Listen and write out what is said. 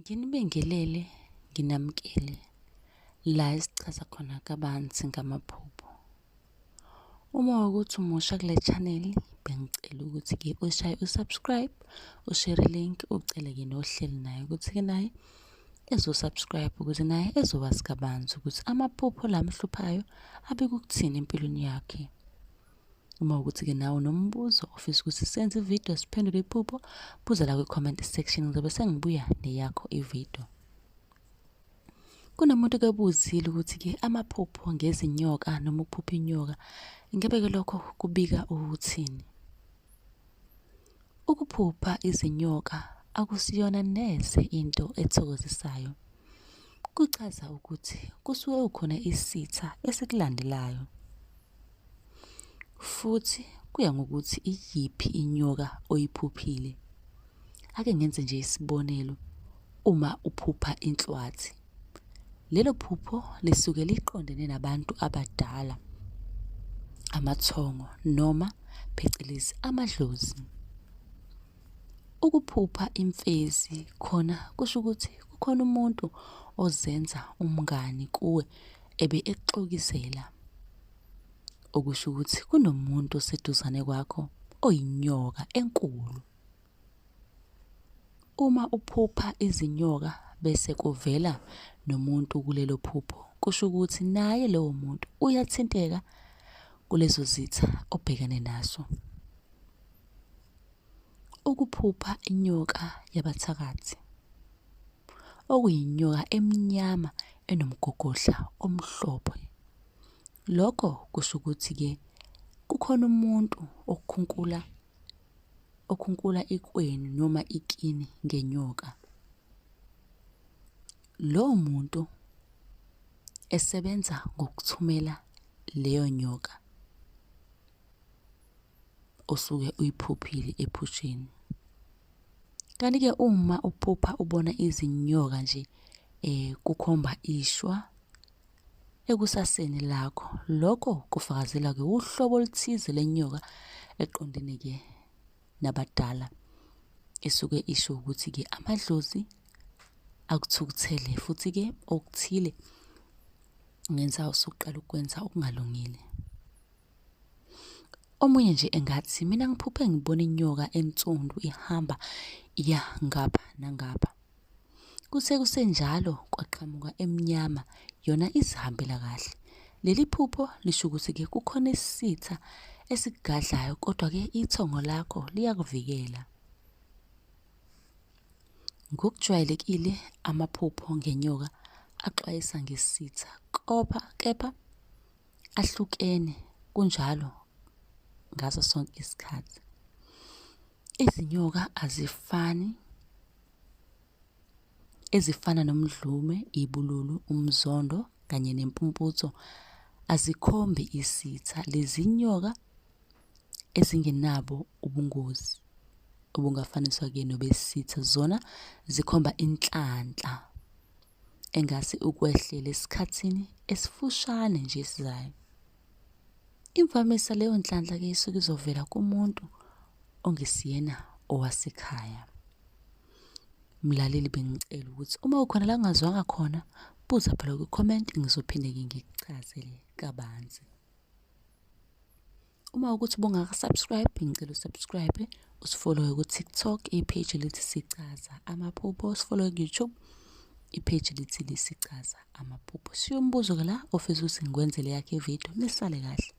Nginibingelele, nginamukele la esichaza khona kabanzi ngamaphupho. Uma ukuthi umusha kule channel, bengicela ukuthi-ke ushaye u-subscribe, ushare link, ucele-ke nohleli naye ukuthi-ke naye ezo-subscribe ukuze naye ezokwazi kabanzi ukuthi amaphupho la amhluphayo abekukuthini empilweni yakhe. Uma ukuthi-ke nawe unombuzo ofisa ukuthi senze ividiyo siphendule iphupho, buza la kwi-comment section ngizobe sengibuya neyakho ividiyo. Kunomuntu-ke obuzile ukuthi-ke amaphupho ngezinyoka noma ukuphupha inyoka, ingabe-ke lokho kubika ukuthini? Ukuphupha izinyoka akusiyona neze into ethokozisayo. Kuchaza ukuthi kusuke kukhona isitha esikulandelayo. Futhi kuya ngokuthi iyiphi inyoka oyiphuphile. Ake ngenze nje isibonelo, uma uphupha inhlwathi, lelo phupho lisuke liqondene nabantu abadala, amathongo noma phecelezi amadlozi. Ukuphupha imfezi khona kusho ukuthi kukhona umuntu ozenza umngani kuwe ebe ekuxokizela. Okusho ukuthi kunomuntu oseduzane kwakho oyinyoka enkulu. Uma uphupha izinyoka bese kuvela nomuntu kulelo phupho, kusho ukuthi naye lowo muntu uyathinteka kulezo zitha obhekene nazo. Ukuphupha inyoka yabathakathi, okuyinyoka emnyama enomgogodla omhlophe. Lokho kusho ukuthi-ke kukhona umuntu okhunkula okhunkula ikwenu noma ikini ngenyoka. Lowo muntu esebenza ngokuthumela leyo nyoka osuke uyiphuphile ephusheni. Kanti-ke uma uphupha ubona izinyoka nje kukhomba ishwa ekusaseni lakho, lokho kufakazela-ke uhlobo oluthize lenyoka eqondene-ke nabadala esuke isho ukuthi-ke amadlozi akuthukuthele futhi-ke okuthile kungenza usuqala ukwenza okungalungile. Omunye nje engathi mina ngiphuphe ngibona inyoka ensundu ihamba iya ngapha nangapha. Kuthe kusenjalo kwaqhamuka emnyama yona izihambela kahle. Leli phupho lisho ukuthi-ke kukhona isitha esikugadlayo kodwa-ke ithongo lakho liyakuvikela. Ngokujwayelekile amaphupho ngenyoka axwayisa ngesitha kepha ahlukene kunjalo ngaso sonke isikhathi. Izinyoka azifani ezifana nomdlume, ibululu, umzondo kanye nempumputho azikhombi isitha. Lezi nyoka ezingenabo ubungozi obungafaniswa-ke nobesitha zona zikhomba inhlanhla engase ukwehlele esikhathini esifushane nje esizayo. Imvamisa leyo nhlanhla-ke isuke izovela kumuntu ongesiyena owasekhaya. Mlaleli bengicela ukuthi uma ukhona la ungazwanga khona, buza phela kwi-comment ngizophinde-ke ngikuchazele kabanzi. Uma ukuthi ubungaka-subscribe, ngicela usubscribe, usifollowe ku-TikTok, ipage lithi Sichaza Amaphupho, usifollowe ku-YouTube, ipage lithi Lisichaza Amaphupho. Shiya umbuzo-ke la ofisa ukuthi ngikwenzele yakhe ividiyo, nisale kahle.